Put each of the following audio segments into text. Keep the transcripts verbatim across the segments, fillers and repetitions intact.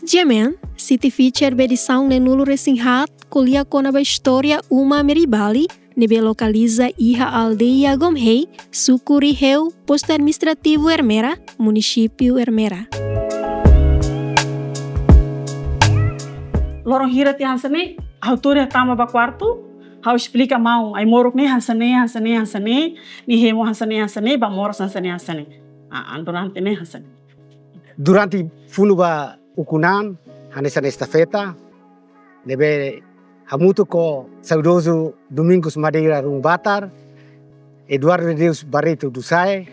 GMN, City Feature ba edisaun neenulu-resin-haat, ko'alia kona-ba istória uma Meribali, ne'ebé lokaliza iha aldeia Gomhei, suku Riheu, postu administrativu Ermera, munisípiu Ermera. Loron hira tiha hanesan ne'e, ha'u to'o iha tama ba kuartu, ha'u esplika maun, ai-moruk ne'e hanesan ne'e, hanesan ne'e, hanesan ne'e, nia hemu hanesan ne'e, hanesan ne'e, ba moras hanesan ne'e, hanesan ne'e. Ah, durante ne'e hanesan ne'e. Durante funu ba ukun-an, hanesan estafeta, ne'ebé hamutuk ho saudozu Domingos Madeira Runbatar, Eduardo de Deus Barreto do Sae,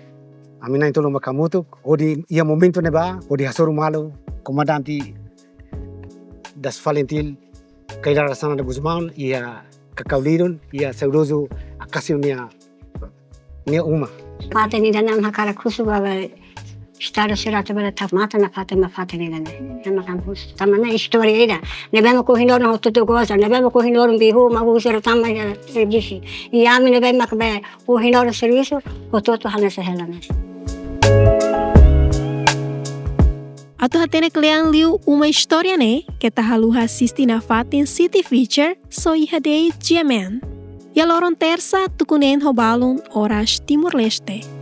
ami na'in-tolu mak hamutuk, hodi iha momentu ne'ebá, hodi hasoru malu, komandante das FALINTIL, Kay Rala Xanana Gusmão, iha Cacau Liron, iha saudozu Acácio nia, nia uma. Fatin ida-ne'e ami hakarak husu ba, ba Estadu sira atu bele tau matan nafatin, ba fatin ida-ne'e. Ne'e mak ami husu. Tanba ne'e istória ida. Ne'ebé mak ohin loron hotu-hotu goza, ne'ebé mak ohin loron bihu, mak ohin sira tama iha servisu. I ami ne'ebé mak be ohin loron servisu, hotu-hotu hanesan hela ne'e. Atu hatene kle'an liu uma istória ne'e, keta haluha asiste nafatin City Feature, só iha de'it GMN. Iha loron tersa, tuku neen ho balun, oras Timor-Leste.